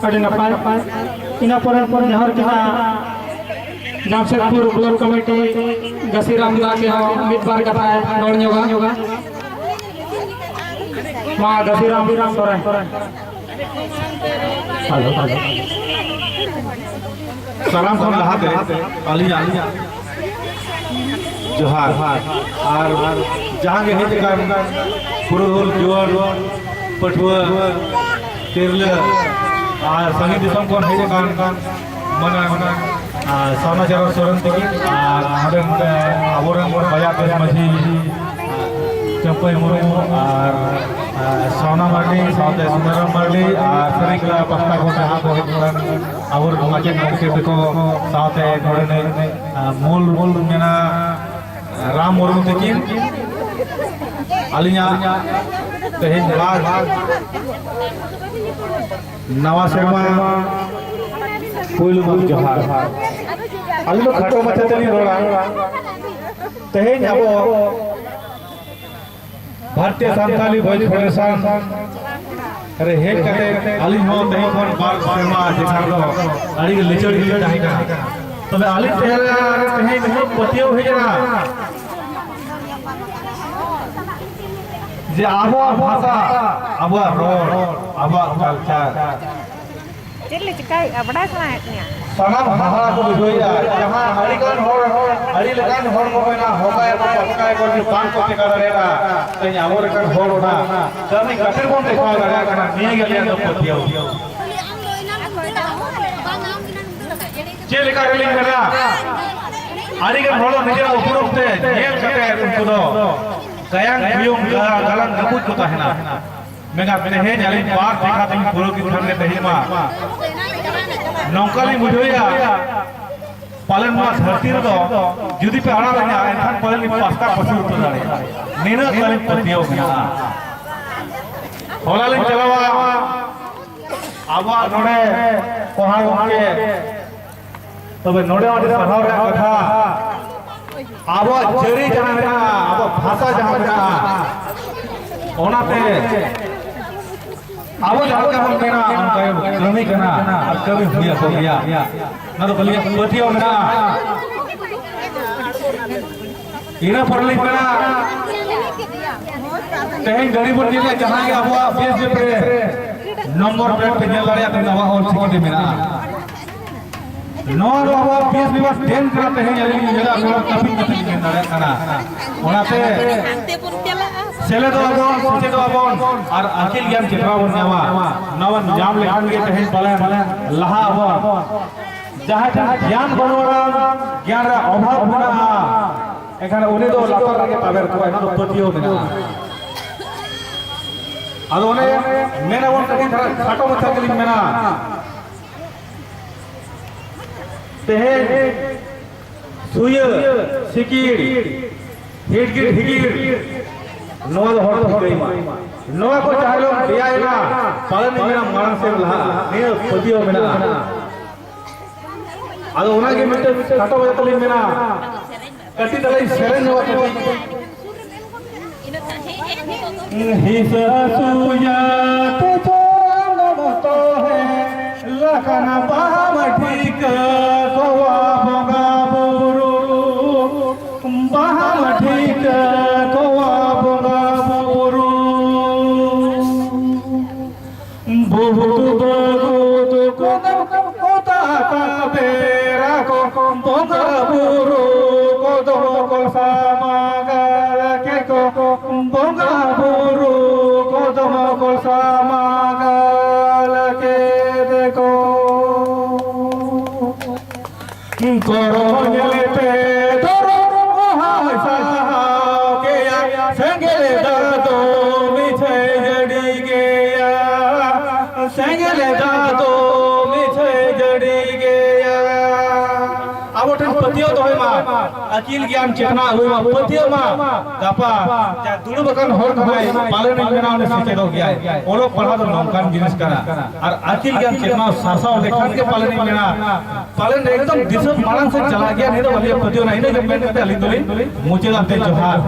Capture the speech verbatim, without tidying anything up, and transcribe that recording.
ᱟᱹᱰᱤ ᱱᱟᱯᱟᱭ᱾ ᱤᱱᱟᱹ ᱯᱚᱨᱮ ᱯᱚᱨᱮ ᱱᱮᱦᱚᱨ ᱠᱤᱱᱟ ᱡᱟᱢᱥᱮᱫᱽᱯᱩᱨ ᱵᱞᱚᱠ ᱠᱚᱢᱤᱴᱤ ᱜᱟᱹᱥᱤᱨᱟᱢ ᱫᱟ ᱠᱮ ᱦᱚᱸ ᱢᱤᱫ ᱵᱟᱨ ᱠᱟᱛᱷᱟᱭ ᱨᱚᱲ ᱧᱚᱜᱟ᱾ ᱢᱟ ᱜᱟᱹᱥᱤᱨᱟᱢ ᱥᱚᱨᱮᱱ᱾ ᱥᱟᱱᱟᱢ ᱠᱷᱚᱱ ᱞᱟᱦᱟᱛᱮ ᱟᱹᱞᱤᱧᱟᱜ ᱡᱚᱦᱟᱨ᱾ ᱟᱨ ᱡᱟᱦᱟᱸ ᱜᱮ ᱦᱮᱡ ᱟᱠᱟᱱ ᱯᱩᱨᱩᱫᱷᱩᱞ, ᱡᱩᱣᱟᱹᱱ, ᱯᱟᱹᱴᱷᱩᱣᱟᱹ, ᱛᱤᱨᱞᱟᱹ ᱟᱨ ᱥᱟᱺᱜᱤᱧ ᱫᱤᱥᱚᱢ ᱠᱷᱚᱱ ᱦᱮᱡ ᱟᱠᱟᱱ ᱢᱟᱱᱟᱱ, ᱟᱨ, ᱥᱟᱨᱱᱟ ᱪᱚᱨᱚᱬ ᱥᱚᱨᱮᱱ ᱛᱟᱹᱠᱤᱱ ᱟᱨ ᱱᱚᱰᱮᱱ, ᱟᱵᱚᱨᱮᱱ ᱵᱟᱡᱟᱨ ᱢᱟᱹᱡᱷᱤ ᱪᱟᱹᱢᱯᱟᱹᱭ ᱢᱩᱨᱢᱩ ᱟᱨ, ᱟᱨ, ᱥᱟᱣᱱᱟ ᱢᱟᱨᱰᱤ ᱥᱟᱶᱛᱮ ᱥᱩᱱᱟᱨᱟᱢ ᱢᱟᱨᱰᱤ ᱟᱨ ᱥᱟᱹᱨᱟᱹᱭᱠᱮᱞᱟ ᱯᱟᱥᱴᱟ ᱠᱷᱚᱱ ᱡᱟᱦᱟᱸ ᱠᱚ ᱦᱮᱡ ᱟᱠᱟᱱ ᱟᱵᱚᱨᱮᱱ ᱢᱟᱪᱮᱫ ᱜᱚᱢᱠᱮ ᱛᱟᱠᱚ ᱥᱟᱶᱛᱮ ᱱᱚᱰᱮᱱ, ᱟᱨ, ᱢᱩᱞ, ᱢᱩᱞ ᱢᱮᱱᱟᱜ ᱨᱟᱢ ᱢᱩᱨᱢᱩ ᱛᱟᱹᱠᱤᱱ, ᱟᱹᱞᱤᱧᱟᱜ ᱛᱮᱦᱮᱧ ᱞᱟᱥᱴ ᱱᱟᱣᱟ ᱥᱮᱨᱢᱟ ᱯᱩᱭᱞᱩ ᱢᱩᱞ ᱡᱚᱦᱟᱨ᱾ ᱟᱹᱞᱤᱧ ᱫᱚ ᱠᱷᱟᱴᱚ ᱢᱟᱪᱷᱟ ᱛᱮᱞᱤᱧ ᱨᱚᱲᱟ᱾ ᱛᱮᱦᱮᱧ ᱟᱵᱚ ᱵᱷᱟᱨᱚᱛᱤᱭᱚ ᱥᱟᱱᱛᱟᱞᱤ ᱵᱷᱚᱡᱽ ᱯᱷᱮᱰᱟᱨᱮᱥᱚᱱ ᱨᱮ ᱦᱮᱡ ᱠᱟᱛᱮ ᱟᱹᱞᱤᱧ ᱦᱚᱸ ᱛᱮᱦᱮᱧ ᱠᱷᱚᱱ ᱵᱟᱨ ᱥᱮᱨᱢᱟ ᱡᱮᱠᱷᱟᱱ ᱫᱚ ᱟᱹᱰᱤ ᱜᱮ ᱞᱤᱪᱟᱹᱲ ᱜᱮᱞᱤᱧ ᱛᱟᱦᱮᱸ ᱠᱟᱱᱟ᱾ ᱛᱚᱵᱮ ᱟᱹᱞᱤᱧ ᱛᱟᱦᱮᱸ ᱞᱮᱱᱟ ᱨᱮ ᱛᱮᱦᱮᱧ ᱱᱩᱱᱟᱹᱜ ᱯᱟᱹᱛᱭᱟᱹᱣ ᱦᱮᱡ ᱮᱱᱟ ᱡᱮ ᱟᱵᱚᱣᱟᱜ ᱵᱷᱟᱥᱟ, ᱟᱵᱚᱣᱟᱜ ᱨᱚᱲ, ᱟᱵᱚᱣᱟᱜ ᱠᱟᱞᱪᱟᱨ ᱪᱮᱫ ᱞᱮ ᱪᱤᱠᱟᱹᱭᱮᱫᱼᱟ ᱵᱟᱰᱟᱭ ᱥᱟᱱᱟᱭᱮᱫ ᱢᱮᱭᱟ? ᱥᱟᱱᱟᱢ ᱦᱟᱦᱟᱲᱟ ᱠᱚ ᱵᱩᱡᱷᱟᱹᱣᱮᱫᱼᱟ᱾ ᱡᱟᱦᱟᱸ ᱟᱹᱰᱤᱜᱟᱱ ᱦᱚᱲ, ᱟᱹᱰᱤ ᱞᱮᱠᱟᱱ ᱦᱚᱲ ᱠᱚ ᱢᱮᱱᱟ, ᱦᱚᱠᱟᱭᱟᱠᱚ, ᱯᱟᱥᱠᱟᱭᱟᱠᱚ, ᱡᱮ ᱵᱟᱝ ᱠᱚ ᱪᱮᱠᱟ ᱫᱟᱲᱮᱭᱟᱜᱼᱟ᱾ ᱛᱮᱦᱮᱧ ᱟᱵᱚ ᱞᱮᱠᱟᱱ ᱦᱚᱲ ᱚᱱᱟ ᱠᱟᱹᱢᱤ ᱠᱟᱛᱮ ᱵᱚᱱ ᱫᱮᱠᱷᱟᱣ ᱫᱟᱲᱮᱭᱟᱜ ᱠᱟᱱᱟ᱾ ᱱᱤᱭᱟᱹ ᱜᱮ ᱟᱞᱮᱭᱟᱜ ᱫᱚ ᱯᱟᱹᱛᱭᱟᱹᱣ᱾ ᱪᱮᱫ ᱞᱮᱠᱟ ᱨᱮᱞᱤᱧ ᱢᱮᱱᱟ, ᱟᱹᱰᱤᱜᱟᱱ ᱦᱚᱲ ᱫᱚ ᱱᱤᱡᱮᱨᱟᱜ ᱩᱯᱨᱩᱢ ᱛᱮ ᱧᱮᱞ ᱠᱟᱛᱮ ᱩᱱᱠᱩ ᱫᱚ ᱜᱟᱭᱟᱱ ᱜᱩᱭᱩᱝ ᱜᱟ-, ᱜᱟᱞᱟᱝ ᱜᱟᱹᱯᱩᱡ ᱠᱚ ᱛᱟᱦᱮᱱᱟ᱾ ᱢᱮᱱᱟ, ᱛᱮᱦᱮᱧ ᱟᱹᱞᱤᱧ ᱵᱟᱨ ᱴᱮᱠᱟ ᱛᱮᱞᱤᱧ ᱯᱩᱨᱟᱹᱣ ᱠᱮᱫ ᱠᱷᱟᱱ ᱜᱮ ᱛᱮᱦᱮᱧ ᱢᱟ ᱱᱚᱝᱠᱟ ᱞᱤᱧ ᱵᱩᱡᱷᱟᱹᱣᱮᱫᱼᱟ, ᱯᱟᱞᱮᱱ ᱱᱚᱣᱟ ᱫᱷᱟᱹᱨᱛᱤ ᱨᱮᱫᱚ ᱡᱩᱫᱤ ᱯᱮ ᱟᱲᱟᱜ ᱞᱤᱧᱟ, ᱮᱱᱠᱷᱟᱱ ᱯᱟᱞᱮᱱ ᱞᱤᱧ ᱯᱟᱥᱠᱟ ᱯᱟᱹᱥᱤ ᱩᱛᱟᱹᱨ ᱫᱟᱲᱮᱭᱟᱜᱼᱟ᱾ ᱱᱤᱱᱟᱹᱜ ᱛᱟᱹᱞᱤᱧ ᱯᱟᱹᱛᱭᱟᱹᱣ ᱢᱮᱱᱟᱜᱼᱟ᱾ ᱦᱚᱞᱟ ᱞᱤᱧ ᱪᱟᱞᱟᱣᱟ ᱟᱵᱚᱣᱟᱜ ᱱᱚᱰᱮ ᱠᱚᱦᱟᱲ ᱜᱚᱢᱠᱮ, ᱛᱚᱵᱮ ᱱᱚᱰᱮ ᱟᱹᱰᱤ ᱥᱟᱨᱦᱟᱣ ᱨᱮᱭᱟᱜ ᱠᱟᱛᱷᱟ, ᱟᱵᱚᱣᱟᱜ ᱡᱟᱹᱨᱤ ᱡᱟᱦᱟᱸ ᱢᱮᱱᱟᱜᱼᱟ, ᱟᱵᱚᱣᱟᱜ ᱵᱷᱟᱥᱟ ᱡᱟᱦᱟᱸ ᱢᱮᱱᱟᱜᱼᱟ, ᱚᱱᱟᱛᱮ ᱟᱵᱚ ᱡᱟᱦᱟᱸ ᱞᱮᱠᱟ ᱵᱚᱱ ᱢᱮᱱᱟ, ᱚᱱᱠᱟ ᱜᱮ ᱠᱟᱹᱢᱤ ᱠᱟᱱᱟ ᱟᱨ ᱠᱟᱹᱢᱤ ᱦᱩᱭ ᱟᱠᱚ ᱜᱮᱭᱟ᱾ ᱚᱱᱟ ᱫᱚ ᱵᱟᱹᱞᱤᱧ ᱯᱟᱹᱛᱭᱟᱹᱣ ᱢᱮᱱᱟᱜᱼᱟ᱾ ᱤᱱᱟᱹ ᱯᱚᱨᱮ ᱞᱤᱧ ᱢᱮᱱᱟ, ᱛᱮᱦᱮᱧ ᱜᱟᱹᱰᱤ ᱵᱚᱱ ᱧᱮᱞᱟ, ᱡᱟᱦᱟᱸ ᱜᱮ ᱟᱵᱚᱣᱟᱜ ᱵᱮᱥ ᱡᱮᱯ ᱨᱮ ᱱᱚᱢᱵᱚᱨ ᱯᱞᱮᱴ ᱯᱮ ᱧᱮᱞ ᱫᱟᱲᱮᱭᱟᱜ ᱠᱟᱱᱟ, ᱱᱚᱣᱟ ᱚᱞ ᱪᱤᱠᱤ ᱛᱮ ᱢᱮᱱᱟᱜᱼᱟ᱾ ᱱᱚᱣᱟ ᱫᱚ ᱟᱵᱚᱣᱟᱜ ᱵᱤ ᱮᱥ ᱵᱤ ᱵᱟᱥ ᱴᱮᱱ ᱠᱟᱱᱟ᱾ ᱛᱮᱦᱮᱧ ᱟᱹᱞᱤᱧ ᱞᱤᱧ ᱧᱮᱞᱟ, ᱱᱚᱣᱟ ᱠᱟᱹᱯᱤ ᱠᱟᱹᱯᱤ ᱞᱤᱧ ᱢᱮᱱ ᱫᱟᱲᱮᱭᱟᱜ ᱠᱟᱱᱟ᱾ ᱚᱱᱟᱛᱮ ᱥᱮᱞᱮᱫᱚᱜ ᱟᱵᱚᱱ, ᱥᱮᱪᱮᱫᱚᱜ ᱟᱵᱚᱱ ᱟᱨ ᱟᱹᱠᱤᱞ ᱜᱮᱭᱟᱱ ᱪᱮᱛᱱᱟ ᱵᱚᱱ ᱧᱟᱢᱟ᱾ ᱱᱚᱣᱟ ᱵᱚᱱ ᱧᱟᱢ ᱞᱮᱠᱷᱟᱱ ᱜᱮ ᱛᱮᱦᱮᱧ ᱯᱟᱞᱮᱱ ᱞᱟᱦᱟ ᱟᱵᱚᱱ᱾ ᱡᱟᱦᱟᱸᱭ ᱴᱷᱮᱱ ᱜᱮᱭᱟᱱ ᱵᱟᱹᱱᱩᱜ ᱟᱱᱟ, ᱜᱮᱭᱟᱱ ᱨᱮᱭᱟᱜ ᱚᱵᱷᱟᱵᱽ ᱢᱮᱱᱟᱜᱼᱟ, ᱮᱱᱠᱷᱟᱱ ᱩᱱᱤ ᱫᱚ ᱞᱟᱛᱟᱨ ᱨᱮᱜᱮ ᱛᱟᱵᱮᱨ ᱠᱚᱜᱼᱟᱭ, ᱚᱱᱟ ᱫᱚ ᱯᱟᱹᱛᱭᱟᱹᱣ ᱢᱮᱱᱟᱜᱼᱟ᱾ ᱟᱫᱚ ᱚᱱᱮ ᱢᱮᱱ ᱟᱵᱚᱱ ᱠᱟᱹᱴᱤᱡ ᱫᱷᱟᱨᱟ ᱠᱷᱟᱴᱚ ᱢᱟᱪᱷᱟ ᱜᱮᱞᱤᱧ ᱢᱮᱱᱟ᱾ ᱛᱮᱦᱮᱧ ᱥᱩᱭᱟᱹ, ᱥᱤᱠᱤᱲ, ᱦᱤᱲᱜᱤᱲ ᱦᱤᱜᱤᱲ, ᱱᱚᱣᱟ ᱫᱚ ᱦᱚᱲ ᱴᱷᱤᱠᱟᱹᱭ ᱢᱟ᱾ ᱱᱚᱣᱟ ᱠᱚ ᱡᱟᱦᱟᱸ ᱦᱤᱞᱳᱜ ᱫᱮᱭᱟᱭᱮᱱᱟ, ᱯᱟᱞᱮᱱ ᱤᱧ ᱢᱮᱱᱟ ᱢᱟᱲᱟᱝ ᱥᱮᱫ ᱞᱟᱦᱟᱜᱼᱟ, ᱱᱤᱭᱟᱹ ᱯᱟᱹᱛᱭᱟᱹᱣ ᱢᱮᱱᱟᱜᱼᱟ᱾ ᱟᱫᱚ ᱚᱱᱟᱜᱮ ᱢᱤᱫᱴᱮᱱ ᱠᱷᱟᱴᱚ ᱢᱟᱪᱷᱟ ᱛᱮᱞᱤᱧ ᱢᱮᱱᱟ, ᱠᱟᱹᱴᱤᱡ ᱛᱟᱞᱟᱧ ᱥᱮᱨᱮᱧ ᱧᱚᱜ ᱠᱟᱹᱴᱤᱡ᱾ ᱦᱤᱥᱟᱹ ᱥᱩᱭᱟ ᱛᱮ ᱡᱚᱱᱚᱢ ᱛᱚᱦᱮ ᱞᱟᱠᱷᱟᱱ ᱵᱟᱢ ᱴᱷᱤᱠᱟᱹ ᱠᱚᱣᱟ ᱵᱚᱸᱜᱟ ᱵᱩᱨᱩ, ᱵᱟᱢ ᱴᱷᱤᱠᱟᱹ ᱠᱚᱣᱟ ᱵᱚᱸᱜᱟ ᱵᱩᱨᱩ᱾ ᱵᱩᱦᱩ ᱵᱟᱹᱦᱩ ᱛᱟᱠᱚ ᱚᱛᱟ ᱛᱟᱵᱮᱨᱟ ᱠᱚ, ᱵᱚᱸᱜᱟ ᱵᱩᱨᱩ ᱠᱚᱫᱚ ᱠᱚ ᱥᱟᱢᱟᱜᱟᱞ ᱠᱮᱫ ᱠᱚ, ᱵᱚᱸᱜᱟ ᱵᱩᱨᱩ ᱠᱚᱫᱚ ᱠᱚ ᱥᱟᱢᱟᱜᱟᱞ ᱠᱮᱫ ᱠᱚ᱾ ᱠᱚᱨᱚ ᱧᱮᱞᱛᱮ ᱫᱚᱨᱚ ᱦᱚᱸᱭ ᱥᱟᱦᱟᱣ ᱠᱮᱭᱟ, ᱥᱮᱸᱜᱮᱞ ᱫᱟᱜ ᱫᱚ ᱢᱤᱪᱷᱟᱹᱭ ᱡᱟᱹᱲᱤ ᱜᱮᱭᱟ, ᱥᱮᱸᱜᱮᱞ ᱫᱟᱜ ᱫᱚ ᱢᱤᱪᱷᱟᱹᱭ ᱡᱟᱹᱲᱤ ᱜᱮᱭᱟ᱾ ᱟᱵᱚ ᱴᱷᱮᱱ ᱯᱟᱹᱛᱭᱟᱹᱣ ᱫᱚᱦᱚᱭ ᱢᱟ, ᱟᱹᱠᱤᱞ ᱜᱮᱭᱟᱱ ᱪᱮᱛᱱᱟ ᱟᱹᱜᱩᱭ ᱢᱟ, ᱯᱟᱹᱛᱭᱟᱹᱣ ᱢᱟ᱾ ᱜᱟᱯᱟ ᱡᱟᱦᱟᱸᱭ ᱫᱩᱲᱩᱵ ᱟᱠᱟᱱ ᱦᱚᱲ ᱠᱟᱱᱟᱭ, ᱯᱟᱞᱮᱱ ᱤᱧ ᱢᱮᱱᱟ ᱩᱱᱤ ᱥᱮᱪᱮᱫᱚᱜ ᱜᱮᱭᱟᱭ᱾ ᱚᱞᱚᱜ ᱯᱟᱲᱦᱟᱣ ᱫᱚ ᱱᱚᱝᱠᱟᱱ ᱡᱤᱱᱤᱥ ᱠᱟᱱᱟ, ᱟᱨ ᱟᱹᱠᱤᱞ ᱜᱮᱭᱟᱱ ᱪᱮᱛᱱᱟ ᱥᱟᱨᱥᱟᱣ ᱞᱮᱠᱷᱟᱱ ᱜᱮ ᱯᱟᱞᱮᱱ ᱤᱧ ᱢᱮᱱᱟ, ᱯᱟᱞᱮᱱ ᱮᱠᱫᱚᱢ ᱫᱤᱥᱚᱢ ᱢᱟᱲᱟᱝ ᱥᱮᱫ ᱪᱟᱞᱟᱜ ᱜᱮᱭᱟ᱾ ᱱᱤᱭᱟᱹ ᱫᱚ ᱵᱟᱹᱞᱤᱧ ᱯᱟᱹᱛᱭᱟᱹᱣ ᱮᱱᱟ᱾ ᱤᱱᱟᱹ ᱜᱮ ᱢᱮᱱ ᱠᱟᱛᱮ ᱟᱹᱞᱤᱧ ᱫᱚᱞᱤᱧ ᱢᱩᱪᱟᱹᱫᱟ᱾ ᱛᱮ ᱡᱚᱦᱟᱨ᱾